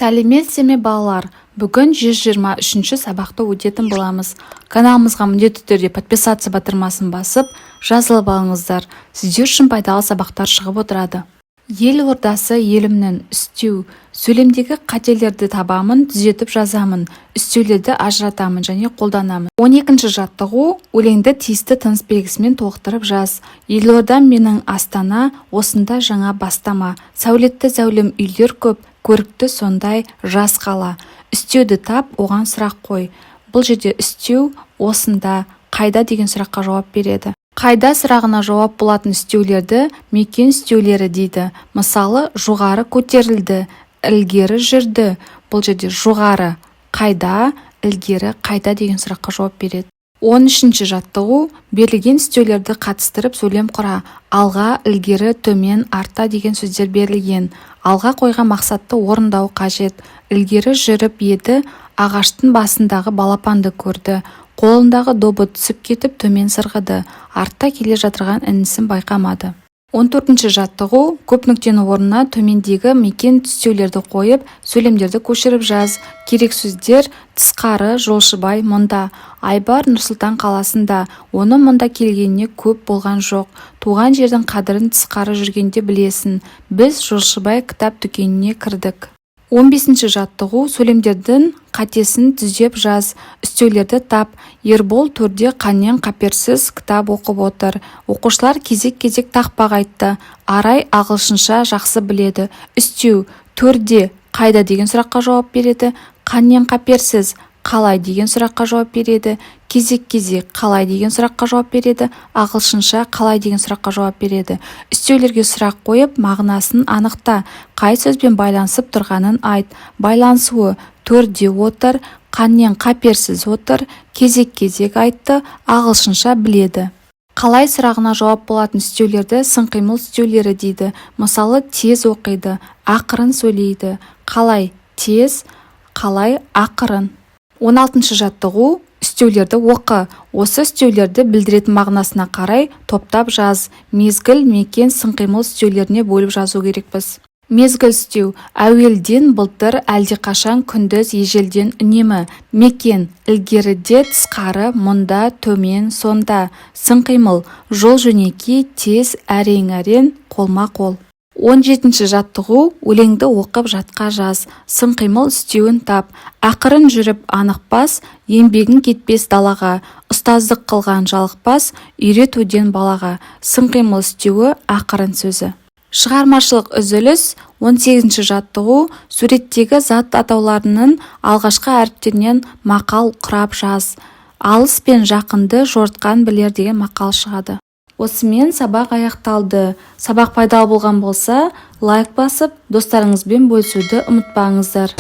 Сәлеметсіздер ме, балалар! Бүгін 123 сабақты өтетін боламыз. Каналымызға міндетті түрде «Подписаться» батырмасын басып, жазылып алыңыздар. Сіздер үшін пайдалы сабақтар шығып отырады. Ел ордасы елімнің. Үстеу. Сөйлемдегі қателерді табамын, түзетіп жазамын, үстеулерді ажыратамын және қолданамын. 12 жаттығу. Өлеңді тиісті тыныс белгісімен толықтырып жаз. Елордам менің Астана, осында жаңа бастама. Сәулетті зәулім үйлер көп, көрікті сондай жас қала. Үстеуді тап, оған сұрақ қой. Бұл жерде үстеу «осында», «қайда» деген сұраққа жауап береді. «Қайда» сұрағына жауап болатын үстеулерді мекен үстеулері дейді. Мысалы, жоғары көтерілді, ілгері жүрді. Бұл жерде жоғары қайда, ілгері қайда деген сұраққа жауап береді. 13 жаттығу. Берілген үстеулерді қатыстырып, сөйлем құра. Алға, ілгері, төмен, артта деген сөздер берілген. Алға қойған мақсатты орындау қажет. Ілгері жүріп еді, ағаштың басындағы балапанды көрді. Қолындағы добы түсіп кетіп, төмен сырғыды. Артта келе жатырған інісін байқамады. 14 жаттығу. Көп нүктенің орнына төмендегі мекен үстеулерді қойып, сөйлемдерді көшіріп жаз. Керек сөздер: тысқары, жолшыбай, мұнда. Айбар Нұр-Сұлтан қаласында. Оның мұнда келгеніне көп болған жоқ. Туған жердің қадірін тысқары жүргенде білесің. Біз жолшыбай кітап дүкеніне кірдік. 15 жаттығу. Сөйлемдердің қатесін түзеп жаз. Үстеулерді тап. Ербол төрде қаннен қаперсіз кітап оқып отыр. Оқушылар кезек-кезек тақпақ айтты. Арай ағылшынша жақсы біледі. Үстеу «төрде» «қайда» деген сұраққа жауап береді, қаннен қаперсіз «қалай» деген сұраққа жауап береді, кезек-кезек «қалай» деген сұраққа жауап береді, ағылшынша «қалай» деген сұраққа жауап береді. Үстеулерге сұрақ қойып, мағынасын анықта. Қай сөзбен байланысып тұрғанын айт. Байланысуы: төрде отыр, қаннен қаперсіз отыр, кезек-кезек айтты, ағылшынша біледі. «Қалай» сұрағына жауап болатын үстеулерді сын-қимыл үстеулері дейді. Мысалы, тез оқиды, ақырын сөйлейді. Қалай тез, қалай ақырын. 16 жаттығу. Үстеулерді оқы. Осы үстеулерді білдіретін мағынасына қарай топтап жаз. Мезгіл, мекен, сын-қимыл үстеулеріне бөліп жазу керекпіз. Мезгіл үстеу: әуелден, былтыр, әлдеқашан, күндіз, ежелден, үнемі. Мекен: ілгеріде, тысқары, мұнда, төмен, сонда. Сын-қимыл: жол-жөнекей, тез, әрең-әрең, қолма-қол. 17 жаттығу. Өлеңді оқып, жатқа жаз. Сын-қимыл үстеуін тап. Ақырын жүріп анық бас, еңбегің кетпес далаға. Ұстаздық қылған жалықпас, үйретуден балаға. Сын-қимыл үстеуі «ақырын» сөзі. Шығармашылық үзіліс. 18 жаттығу. Суреттегі зат атауларының алғашқы әріптерінен мақал құрап жаз. «Алыс пен жақынды жортқан білер» деген мақал шығады. Осымен сабақ аяқталды. Сабақ пайдалы болған болса, лайк басып, достарыңызбен бөлісуді ұмытпаңыздар.